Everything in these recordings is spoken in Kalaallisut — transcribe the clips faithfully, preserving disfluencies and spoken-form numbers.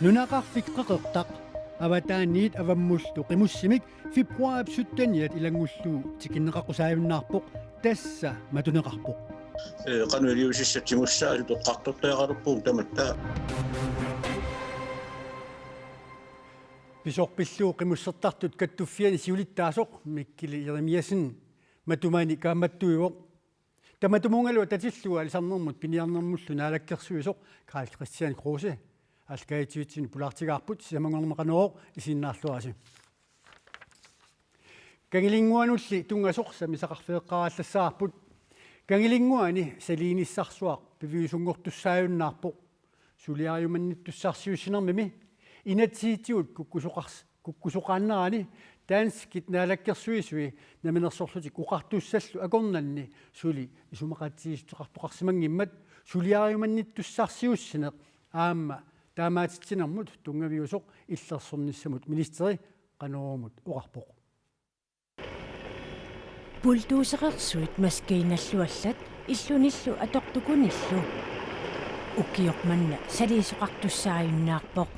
Nunaqarfik qeqertaq avataaniit avammullu qimussimik februaarip sytteniat ilanngullugu tikinneqaqqusaajunnaarpoq, tassa matuneqarpoq. Ee, qanoq iliuusissat timussaasut eqqartortariaqalerpugut tamatta. Pisoq pillugu Qimussertartut Kattuffianni siulittaasoq Mikkili Jeremiassen matumani kaammattuivoq. Tamatumuugalu atatillugu aalisarnermut piniarnermullu naalakkersuisoq Karl-Kristian Kruse aallakaatitsivitsinnut pulaartigaarput, sisamanngormat Qanorooq, isiginnaarluarisi. Kangilinnguanulli tunngasoq sammisaqarfigeqqaarallassavarput. Kangilinnguani saliinissarsuaq piviusunngortussaajunnaarpoq. Suliarimannittussarsiuussinermimi inatsisitigut kukkusoqars-, kukkusoqaannarani danskit naalakkersuisui Namminersorlutik Oqartussallu akornanni suli isumaqatigiissuteqartoqarsimanngimmat suliarimannittussarsiuussineq aamma taamaatitsinermut tunngaviusoq illersornissamut ministeri Qanoruumut oqarpoq. Bulldozerersuit maskiinallu allat illunillu atortukunillu ukioq manna saliisoqartussaajunnaarpoq.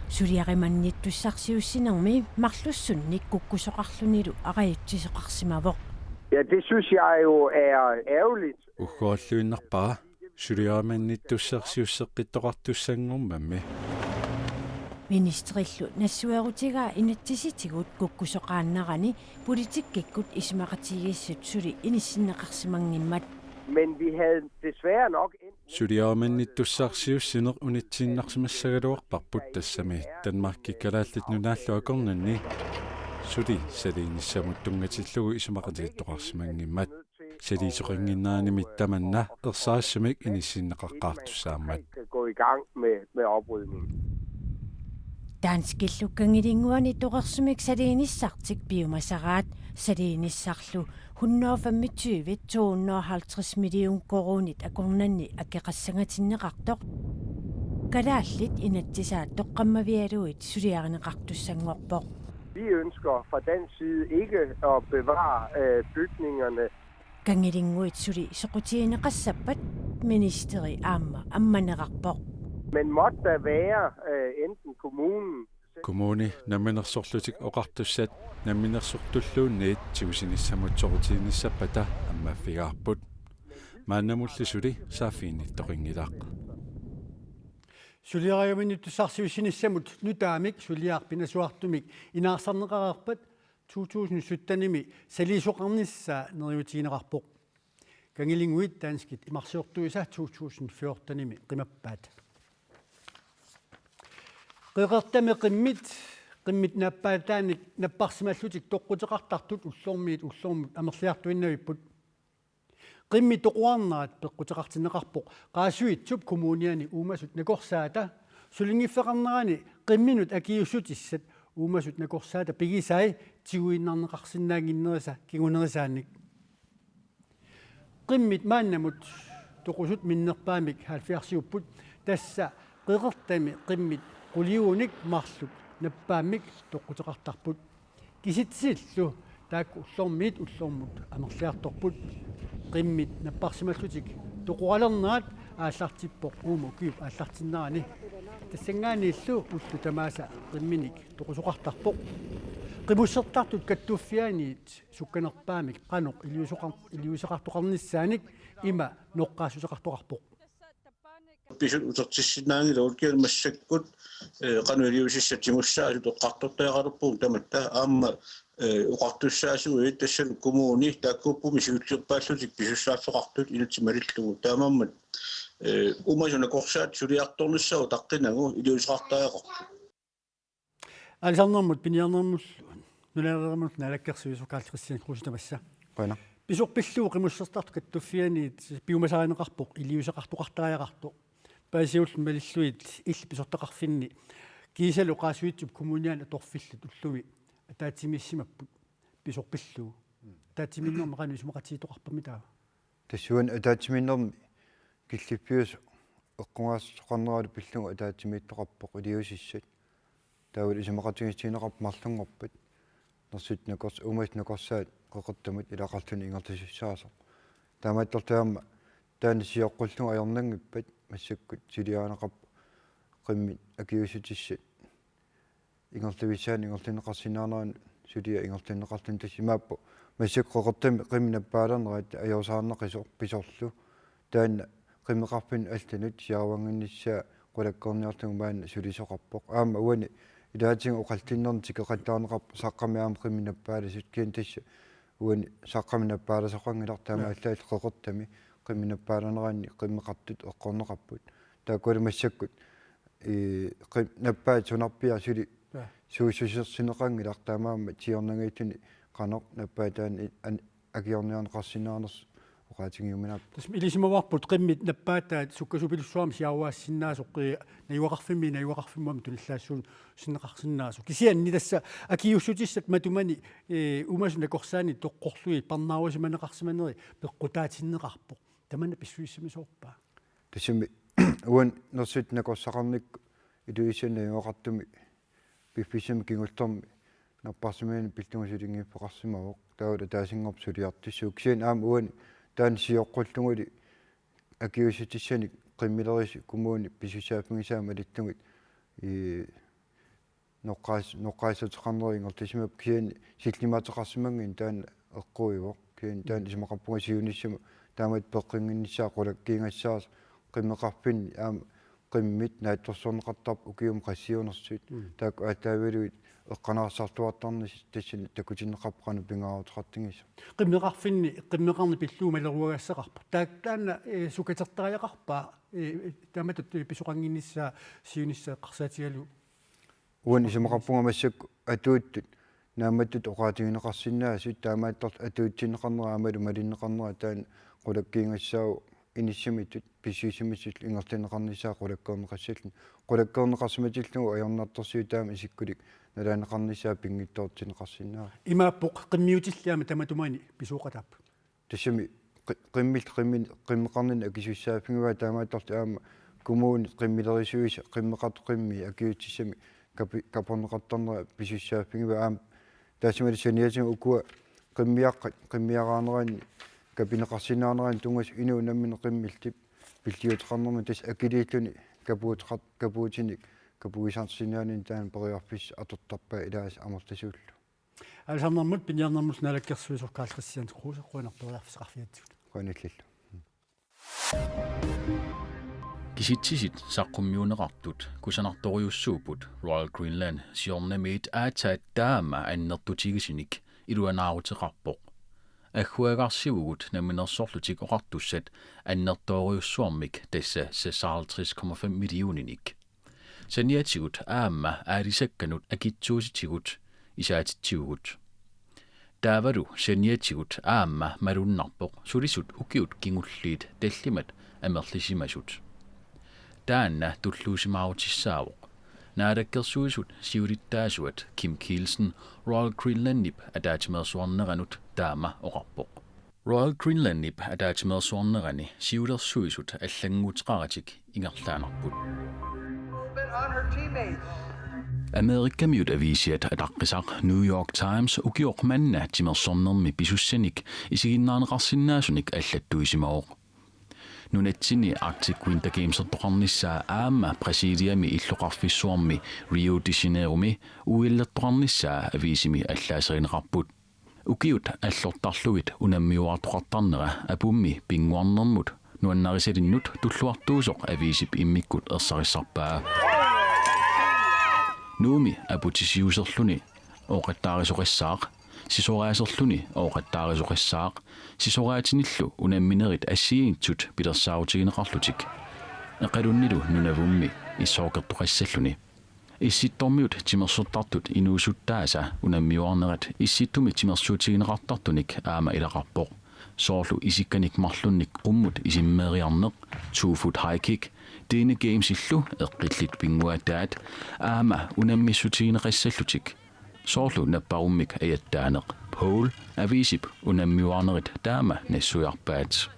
Suliarimannittussarsiuussinermi marlussunnik kukkusoqarlunilu arajutsisoqarsimavoq. Ja, det synes jeg jo er ærgerligt. Uggoralluinnarpara suliarimannittussarsiusseqqittoqartussanngormammi. Ministerillu nassuerutigaa inatsisitigut kukkusoqaannarani politikkikkut isumaqatigiissut suli inissinneqarsimanngimmat. Men vi havde desværre nok endt med Suliarimannittussarsiuussinerunitsinneqarsimassagaluarparput tassami Danmarki Kalaallit Nunaallu akornanni suli saliinissamut tunngatillugu isumaqatigiittoqarsimanngimmat. Saliisoqannginneranimi tamanna ersarissumik inissinneqaqqaartussaammat. Skal gå i gang med, med oprydningen. Danskillu Kangilinnguani torersumik saliinissartik piumasaraat, saliinissarlu hundrede og femogtyve til hundrede og halvtreds million koruunit akornanni akeqassangatinneqartoq. Kalaallit inatsisaat toqqammavigalugit suliarineqartussanngorpoq. Vi ønsker fra dansk side ikke at bevare, øh, bygningerne. Kangilinnguit suli soqutigineqassappat ministeri aamma ammanerarpoq. Men måtte der være, øh, enten kommunen Kommuni Namminersorlutik Oqartussat Namminersortulluunniit tigusinissamut soqutiginissappata ammaffigaarput. Maannamulli suli saaffiginnittoqanngilaq. Suliarimannittussarsiuussinissamut nutaamik suliaq pinasuartumik inaarsarneqareerpat to tusind syttenimi saliisoqarnissaa neriuutigineqarpoq. Kangilinnguit danskit imarsiortuisa to tusind fjortenimi qimappaat. Qeqertami qimmit, qimmit naappaataanik napparsimallutik toqquteqartartut ullormiit ullormut amerliartuinnavipput. Qimmit toquarnerat peqquteqartinneqarpoq Qaasuitsup Kommuniani uumasut nakorsaata sulinngiffeqarnerani qimminut akiuussutissat uumasut nakorsaata pigisai tiguinnarneqarsinnaannginnerisa kingunerisaannik. Qimmit maannamut toqusut minnerpaamik halvfjerdsiupput, tassa qeqertami qimmit quliuunik marluk nappaammik toqquteqartarput. Kisitsisillu taakku ullormiit ullormut amerliartorput. Qimmit napparsimallutik toqoralernerat aallartippoq uuma ukiup aallartinnerani. Tassanngaanniillu ullut tamaasa qimminik toqusoqartarpoq. Qimussertartut Kattuffianniit sukkanerpaamik qanoq iliuusoqar-, iliuuseqartoqarnissaanik ima noqqaassuseqartoqarpoq. Pisut utertissinnaanngilagut, kisianni massakkut, ee, qanoq iliuusissat timussaasut eqqartortariaqalerpugut tamatta, aamma, ee, oqartussaasuit, tassalu kommuni, taakkuupput siullerpaallutik pisussaaffeqartut inatsit malillugu. Taamaammat, ee, uumasut nakorsaat suliartornissaa utaqqinagu iliuuseqartariaqarpoq. Aalisarnermut piniarnermullu nunalerimullu naalakkersuisoq Karl-Kristian Kruse, tamassa. Qujanaq. Pisoq pillugu Qimussertartut Kattuffianniit piumasarineqarpoq iliuuseqartoqartariaqartoq. Paasiullu malillugit illit pisortaqarfinni kiisalu Qaasuitsup Kommuniani atorfillit ullumi ataatsimiissimapput. Pisoq pillugu ataatsimiinnermi qanoq isumaqatigiittoqarpammi taava? Tassuuna ataatsimiinnermi killiffiusoq eqqugaasoqarneralu pillugu ataatsimiittoqarpoq iliuusissat. Taavalu isumaqatigiissutigineqarpoq marlunngorpat. Nersut nakors-, uumasut nakorsaat qeqertamut ilaqarluni ingerlasussaasoq. Taamaattorli aamma Taanna sioqqullugu ajornanngippat massakkut suliarineqarpoq qimmit akiuussutissat ingerlavissaannik ingerlanneqarsinnaanerannut suliaq ingerlanneqarluni. Tassa imaappoq massakkut qeqertami qimmit nappaalernerat ajoraarnaqisoq pisorlu. Taanna qimmeqarfinnut allanut siaruannginnissaa qulakkeerniarlugu maanna sulisoqarpoq. Aamma uani ilaatigut oqallinnerni tikeqattaarneqarpoq saqqami aamma qimmit nappaalasut, kisianni tassa uani saqqami nappaalasoqanngilaq, taamaallaat qeqertami qimmit nappaalaneranni qimmeqartut eqqorneqarput. Taakkualu massakkut, ee, qim-, nappaat sunarpiaq suli suussusersinneqanngilaq, taamaammat siornanngitsuni qanoq nappaat taanna i-, an-, akiorniarneqarsinnaanersoq oqaatigiuminaappoq. Tassa ilisimavarput qimmit nappaataat sukkasupilussuarmik siaruaassinnaasut, ee, najugaqarfimmi najugaqarfimmut tunillaassuunneqarsinnaasut. Kisianni tassa akiuussutissat matumani, ee, uumasut nakorsaanni toqqorlugit parnaarusimaneqarsimaneri peqqutaatinneqarpoq. Tamanna pissusissamisoorpa? Tassami uani nersutit nakorsaqarnikkut Ilulissani najugaqartumi piffissami kingullermi napparsimmani pillugu sulinngiffeqarsimavoq. Taavalu ataasinngorpoq suliartussaq. Kisianni aamma uani taanna sioqqullugu akiuussutissanik qimmilerisoq kommunip pisussaaffigisaa malittugit, ee, noqqaas-, noqqaassuteqarnerit ingerlasimapput, kisianni sillimaateqarsimannginnami taanna eqquivoq. Kisianni taanna isumaqarpunga siunissami taamatut peqqinnginnissaa qulakkiigassaaq qimmeqarfinni aamma qimmit naatsorsorneqartarput ukiumut qassiunersut. Mm. Taakku aallaavigalugit eqqaneqartartuartarnissaq tassani takutinneqarpoq qanoq pingaaruteqartigisoq. Qimmeqarfinni, qimmeqarneq pillugu maleruagassaqarpoq. Taak-, taanna, ee, sukatertariaqarpa, ee, taamatut pisoqannginnissaa siunissaq eqqarsaatigalugu? Uani isumaqarpunga massakkut atuuttut naammattutut oqaatigineqarsinnaasut, taamaattorli atuutsinneqarnera aammalu malinneqarnera taanna qulakkiigassaavoq, inissimitut pissusissamisullu ingerlanneqarnissaa qulakkeerneqassalluni. Qulakkeerneqarsimatillugu ajornartorsiut taama isikkulik nalaanneqarnissaa pinngitsoortinneqarsinnaavoq. Imaappoq qimmiutillit aamma tamatumani pisooqataapput. Tassami qi-, qimmillit qimmi-, qimmeqarninni akisussaaffigivai, taamaattorli aamma kommunit qimmilerisuisa qimmeqartut qimmii akiuussutissami kapi-, kaporneqartarnera pisussaaffigivaat. Aamma taassumalu saniatigut ukua qimmiaqqat qimmiaraaneranni kapineqarsinnaaneranni tunngasut inuit namminneq qimmillit pilliuteqarnermut tassa akiliilluni kapuuteqar-, kapuutinik kapugisarsinnaanermini taanna periarfissaq atortarpaat ilaasa amerlasuullugu. Aalisarnermut piniarnermullu naalakkersuisoq Karl-Kristian Kruse, qujanaq periarfissaqarfigatsigut. Qujanarlu. Kisitsisit saqqummiunneqartut kusanartorujussuupput Royal Greenland siornamiit aatsaat taama annertutigisunik iluanaaruteqarpoq. Agguagarsivugut Namminersorlutik Oqartussat annertoorujussuarmik, tassa seksoghalvtreds komma fem millioninik. Saniatigut aamma aalisakkanut akitsuutitigut isaatitsigugut. Taavalu saniatigut aamma malunnarpoq sulisut ukiut kingulliit tallimat amerlisimasut. Taanna tulluusimaarutissaavoq. Naalakkersuisut siulittaasuat Kim Kielsen Royal Greenlandip ataatsimeersuarneranut taama oqarpoq. Royal Greenlandip ataatsimeersuarnerani siulersuisut allannguuteqaratik ingerlaannarput. Amerikamiut aviisiat ataqqisaq New York Times ukioq manna timersornermi pisussanik isiginnaarneqarsinnaasunik allattuisimavoq. Nunatsinni Arctic Winter Gamesertoqarnissaa aamma Brasiliami illoqarfissuarmi Rio de Janeiromi uiallertoqarnissaa aviisimi allaaserineqarput. Ukiut allortarlugit unammiuaartoqartarnera apummi pinnguarnermut nuannarisalinnut tulluartuusoq aviisip immikkut ersarissarpaa. Nuummi aputisiuserluni ooqattaarisoqassaaq, sisoraaserluni ooqattaarisoqassaaq, sisoraatinillu unamminerit assigiinngitsut pilersaarutigineqarlutik. Eqalunnilu Nunavummi issoorkertoqassalluni. Issittormiut timersortartut inuusuttaasa unammiuarnerat Issittumi timersuutigineqartartunik aamma ilaqarpoq. Soorlu isikkanik marlunnik qummut isimmeeriarneq, two foot high kick, Dene Gamesillu eqqillit pinnguaataat, aamma unammissutigineqassallutik. Soorlu napparummik ajattaaneq, pole, aviisip unammiuarnerit taama nassuiarpaat.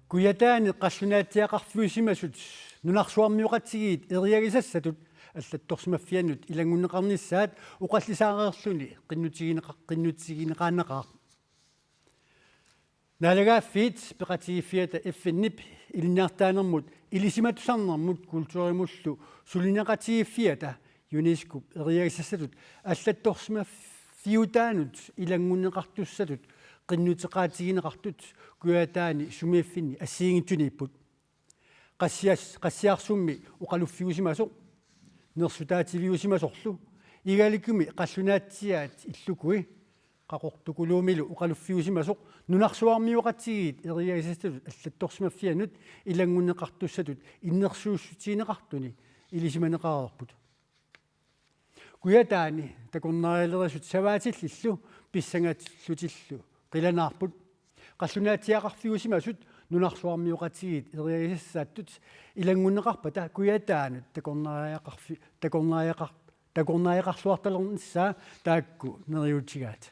Kujataani qallunaatsiaqarfiusimasut nunarsuarmioqatigiit eriagisassatut allattorsimaffiannut ilanngunneqarnissaat oqallisaareerluni qinnutigineqa-, qinnutigineqaannaqaaq. Naalagaaffiit peqatigiiffiata F N-ip ilinniartitaanermut ilisimatusarnermut kulturimullu sulineqatigiiffiata UNESCO-p eriagisassatut allattorsimaffiutaanut ilanngunneqartussatut qinnuteqaatigineqartut Kujataani sumiiffinni assigiinngitsuniipput. Qassias-, qassiarsummi oqaluffiusimasoq, nersutaativiusimasorlu, igalikumi qallunaatsiaat illukui, Qaqortukuluumilu oqaluffiusimasoq nunarsuarmioqatigiit eriagisassatut allattorsimaffiannut ilanngunneqartussatut innersuussutigineqartuni ilisimaneqareerput. Kujataani takornarialerisut savaatillillu pissangatillutillu qilanaarput. Qallunaatsiaqarfiusimasut nunarsuarmioqatigiit eriagisassaattut ilanngunneqarpata Kujataanut takornariaqarfi-, takornariaqar-, takornariaqarluartalernissaa taakku neriuutigaat.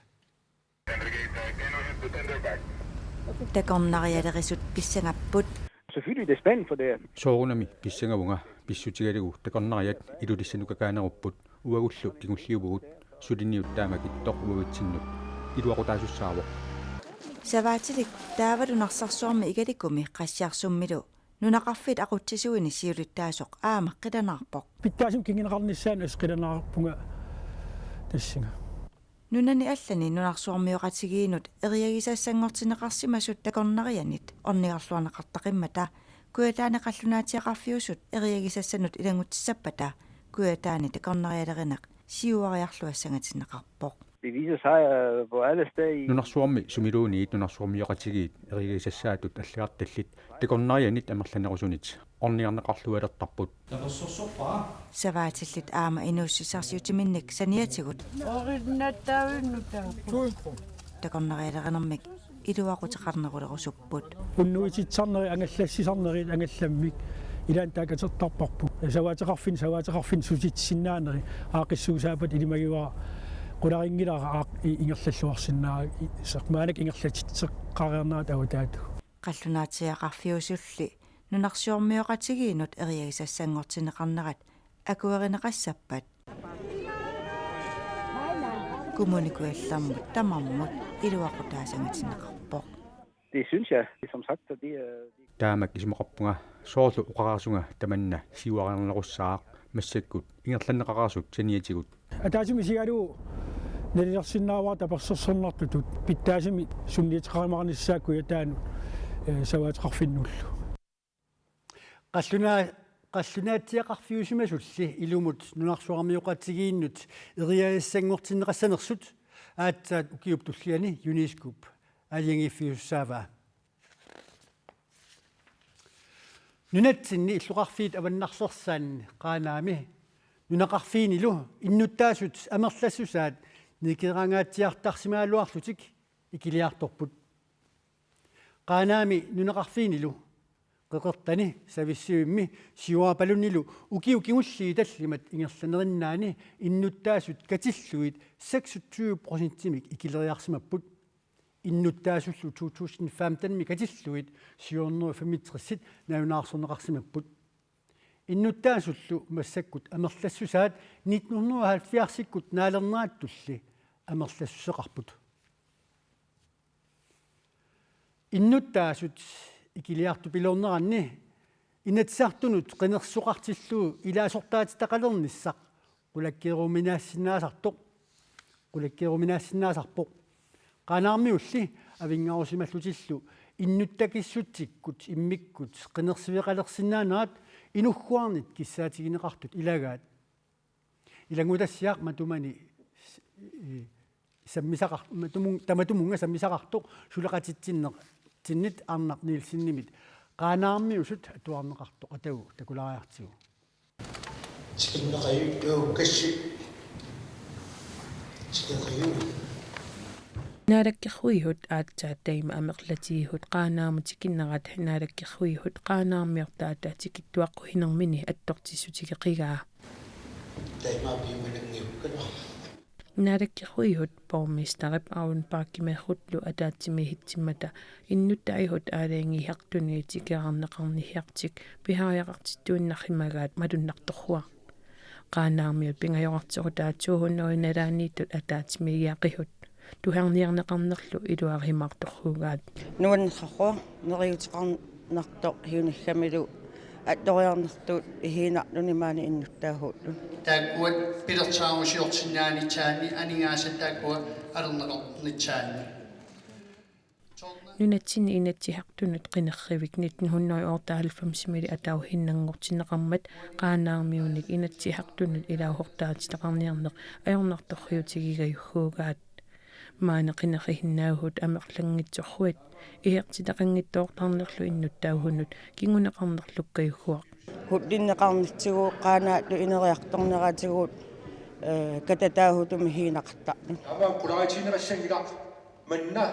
Takornarialerisut pissangapput. Selvfølgelig det er spændende, for det er Soorunami pissangavunga, pissutigalugu takornariat Ilulissannut kakaanerupput, uagullu kingulliuvugut, suliniut taama kittoq uagutsinnut iluaqutaasussaavoq. Savaatilik taavalu Narsarsuarmi igalikumi Qassiarsummilu nunaqarfiit aqutsisuini siulittaasoq aamma qilanaarpoq. Pitsaasumik kinguneqarnissaanut assut qilanaarpunga tassunga. Nunani allani nunarsuarmioqatigiinnut eriagisassanngortinneqarsimasut takornarianit ornigarluarneqartaqimmata Kujataani qallunaatsiaqarfiusut eriagisassannut ilanngutissappata Kujataani takornarialerineq siuariarluassangatinneqarpoq. Det viser sig, øh, på alle steder i Nunarsuarmi sumiluunniit nunarsuarmioqatigiit eriagisassaatut allagartallit takornarianit amerlanerusunit ornigarneqarlualertarput. Savaatillit aamma inuussutissarsiutiminnik saniatigut takornarialerinermik iluaquteqarnerulerusupput. Unnuisitsisarnerit, angallassisarnerit angallammik ilaanni taakatsertarparput. Savaateqarfinni, savaateqarfinni sutitsisinnaaneri aaqqissuussaappata ilimagivara qularinngilara aaq-, i-, ingerlalluarsinnaa-, i-, seq maannakkut ingerlatitseqqareernerata avataatigut. Qallunaatsiaqarfiusulli nunarsuarmioqatigiinnut eriagisassanngortinneqarnerat akuerineqassappat Kommune Kujallermut tamarmut iluaqutaasangatinneqarpoq. Det synes jeg, som sagt, så det er Taamak isumaqarpunga soorlu oqaraasunga tamanna siuariarnerussaaq massakkut ingerlanneqaqaasut saniatigut. Ataatsimi isigalugu nalilersinnaavara tapersersornartutut pitsaasumik sunniuteqarumaarnissaa Kujataanut, eh, savaateqarfinnullu. Qallunaa-, qallunaatsiaqarfiusimasulli ilumut nunarsuarmioqatigiinnut eriagisassanngortinneqassanersut aatsaat ukiup tulliani UNESCO-p aalajangiiffiusussaavaa. Nunatsinni illoqarfiit avannarlersaanni Qaanaami nunaqarfiinilu innuttaasut amerlassusaat nikeraangaatsiartarsimagaluarlutik ikiliartorput. Qaanaami nunaqarfiinilu Qeqertani, Savissivimmi, Siorapalunnilu ukiut kingulliit tallimat ingerlanerinnaani innuttaasut katillugit seksogtyve procentimik ikileriarsimapput. Innuttaasullu to tusind femten-imi katillugit syv hundrede og femogtres nalunaarsorneqarsimapput. Innuttaasullu massakkut amerlassusaat nitten hundrede og halvfjerds-ikkut naalernerattulli amerlassuseqarput. Innuttaasut ikiliartupiloorneranni Inatsisartunut qinersisoqartillugu ilaasortaatitaqalernissaq qulakkeeruminaassinnaasartoq, qulakkeeruminaassinnaasarpoq. Qaanaarmiulli avinngarusimallutillu innuttakissutsikkut immikkut qinersiveqalersinnaanerat inugguarnit kissaatigineqartut ilagaat. Ilanngutassiaq matumani s-, i-, sammisaqar-, matumun-, tamatumunnga sammisaqartoq suleqatitsinneq, tinnit Arnaq Nielsenimit Qaanaarmiusut atuarneqartoq atagu takulaariartigu. Tikinneqajuk, joo, kassi. Tikinneqajuk. Naalakkersuisut aatsaat taama amerlatigisut Qaanaarmut tikinnerat Naalakkersuisut Qaanaarmiortaata tikittuaqqusinermini attortissutigeqigaa. Taama piumananngiukkana. Naalakkersuisut borgmesterip Aron Bakimeerutlu ataatsimiitsimmata innuttaasut aalajangiisartunit tikeraarneqarniartik pisariaqartittuinnarsimagaat malunnartorsuaq. Qaanaarmiut pingajorarterutaat to hundrede nalaaniittut ataatsimiigiaqisut tusarniarneqarnerlu iluarimaartorsuugaat. Nuannersoq neriuteqarnartoq hiunissamilu attoriarnertut isiginarluni maani innuttaasullu. Taakkua pilersaarusiorsinnaanitsaanni aningaasat taakkua alerneqarnitsaanni. Nunatsinni Inatsisartunut qinersineq nitten hundrede og otteoghalvfemsimili atauhinnanngortinneqarmat Qaanaarmiunik Inatsisartunut ilaasortaatitaqarniarneq ajornartorsiutigigajussuugaat. Maani qinersisinnaavugut amerlanngitsorsuit isertitaqanngitsoortarnerlu innuttaasunut kinguneqarnerlukkajussuaq. Hullinneqarnitsigut Qaanaatut ineriartorneratigut, eh, katataasutut isiginaqartartut. Taamaammat qulaatiinneqassanngilaq manna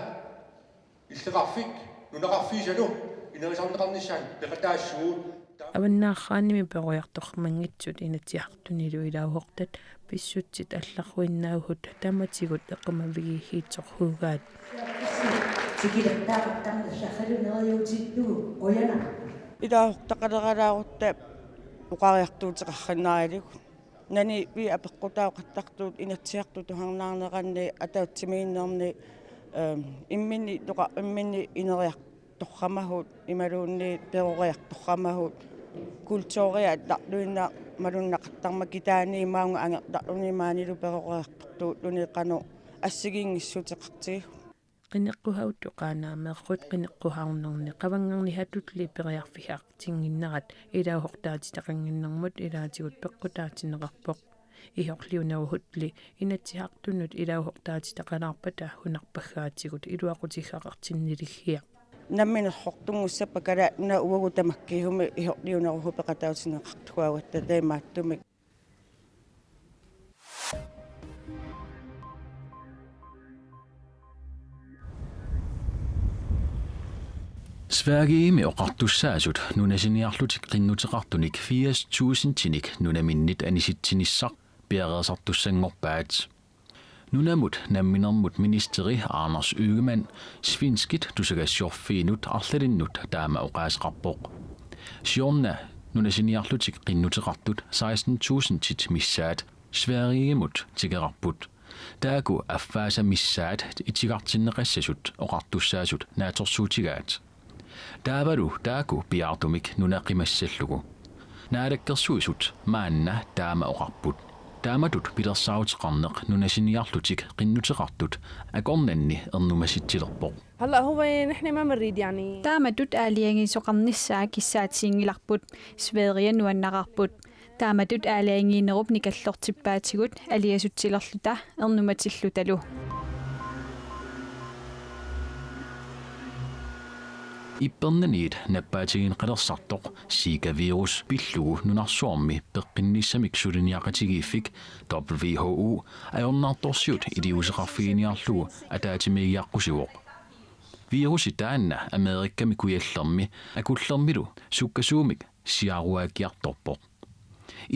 illoqarfik nunaqarfiusalu inerisarneqarnissaat peqataassuugut. Avannaarraanimi peroriartorsimanngitsut Inatsisartunilu ilaasortat pissutsit allarluinnaavugut tamatigut eqqumavigiissiitsorsuugaat. Tikilertaaqattaarnissaqalu neriuutittugu qujanaq. Ilaasortaqaleralaarutta oqariartuuteqarsinnaallugit. Nani vi apeqqutaaqattaartut Inatsisartut tusarnaarneranni ataatsimiinnerni, ehm, imminni toqa imminni ineriartorsimavugut imaluunniit peroriartorsimavugut kulturia allarluinnaq malunnaqartarmat kitaani maunga angerlarluni maanilu peroriartortuulluni qanoq assigiinngissuteqartigisoq. Qineqqusaartut Qaanaarmeersuit qineqqusaarnerni qavanngarniaatulli periarfissaqartinnginnerat ilaasortaatitaqannginnermut ilaatigut peqqutaatinneqarpoq. Isorliunerusutli Inatsisartunut ilaasortaatitaqalaarpata hunarpassaatigut iluaqutissaqartinnilissiaq. Namminersortunngussappat Kalaallit Nunaat uagut tamakkiisumik isorliunerusut peqataatinneqartuugatta taamaattumik. Sverigemi oqartussaasut nunasiniarlutik qinnuteqartunik firs tusindinik nunaminnit anisitsinissaq piareersartussanngorpaat. Nunamut namminermut ministeri Anders Ygeman svenskit tusagassiorfiinut arlalinnut taama oqaaseqarpoq. Siorna nunasiniarlutik qinnuteqartut seksten tusindit missaat Sverigemut tikeraarput. Taakku affaasa missaat itigartinneqassasut oqartussaasut naatsorsuutigaat. Taavalu taakku piaartumik nuna qimassallugu. Naalakkersuisut maanna taama oqarput. Taamatut pilersaaruteqarneq nunasiniarlutik qinnuteqartut akornanni ernumasitsilerpoq. هلا هو نحن ما بنريد يعني. Taamatut aalajangiisoqarnissaa kissaatiginngilarput, Sverige nuannaraarput. Taamatut aalajangiinerup nikallortippaatigut aliasutsilerluta ernumatillutalu. Ippernaniit nappaatigineqalersartoq Zika-virus pillugu nunarsuarmi peqqinnissamik suliniaqatigiiffik W H O ajornartorsiut iliuuseqarfiginiarlugu ataatsimiigiaqqusivoq. Virusi taanna Amerikami kujallermi akullermilu sukkasuumik siaruaakkiartorpoq.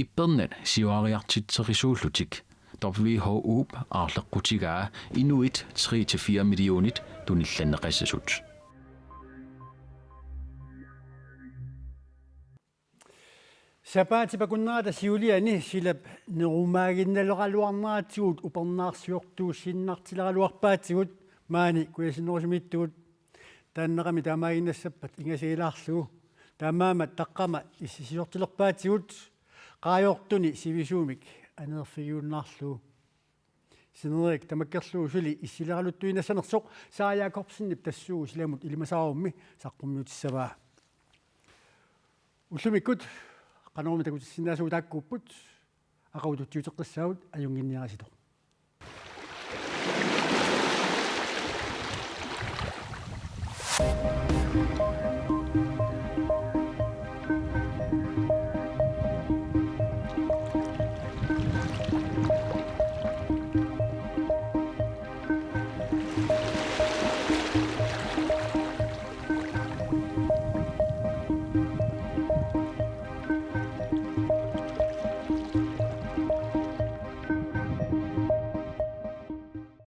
Ippernat siuariartitserisuullutik W H O-p aarleqqutigaa inuit tre til fire millionit tunillanneqassasut. Sapaatip akunnerata siuliani silap nerumaaginnaleraluarneratigut upernaarsiortuussinnartileraluarpaatigut maani kujasinnerusumiittugut. Taannaqami taamaaginnassappat ingasagilaarlugu. Taamaammat taqqama issisiortilerpaatigut qaajortuni sivisuumik aneerfigiunnaarlugu. Sinerik tamakkerlugu suli issileraluttuinnassanersoq Sara Jakobsenip tassuugu silamut ilimasaarummi saqqummiutissavaa. Ullumikkut Qanormi takutissinnaasugut taakkuupput, aqagu tutsiuteqqissaagut, ajunnginniaritsi.